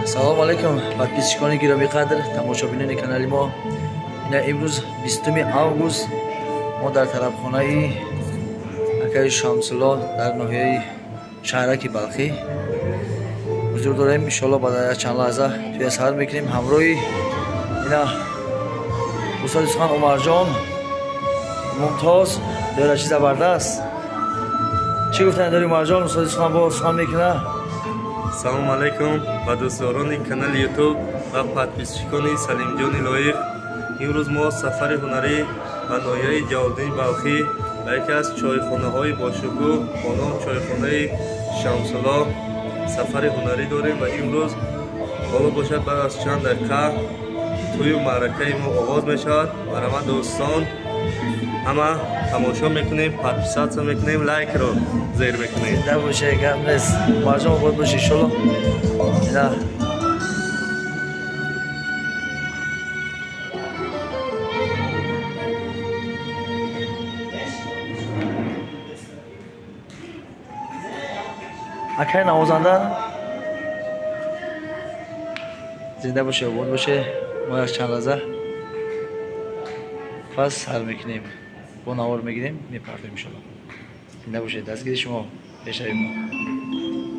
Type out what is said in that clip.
Салом алейкум, подписчикони гиромиқадр, тамошобинони канали мо. Ина имрӯз 20 август мо дар тарабхонаи акаи Шамсулло дар ноҳияи шаҳраки Балхӣ ҳузур дорем. Иншоалло баъд аз чанд лаҳза туя сар мекунем ҳамроҳи ина устоди сухан Умарҷон Мумтоз. Дора чи забардаст? Чӣ гуфтан дори Умарҷон? Устоди сухан бо сухан мекуна. Салом алейкум ба дӯстдорони канали Ютуб ва подписчикони Салимҷони Лоиқ. Имрӯз мо сафари ҳунарӣ ба ноҳияи Ҷалолиддини Балхӣ ба яке аз чойхонаҳои бошукӯҳ бо ном чойхонаи Шамсулло сафари ҳунарӣ дорем ва имрӯз ҳоло бошад баъд аз чанд дақиқа тӯю маъракаи мо оғоз мешавад. Марҳамат дӯстон, ҳама тамошо мекунем, подписаться мекунем, лайкро зер мекунем. Зинда боше, гап нест. Умарҷон, обод боши, иншолло. Ина акай навозанда зинда боше, обод боше. Мо як чанд лаҳза пас сар мекунем, бо навор мегирем, мепартоем иншолло. Зинда бошед, дастгири шумо пешави мо.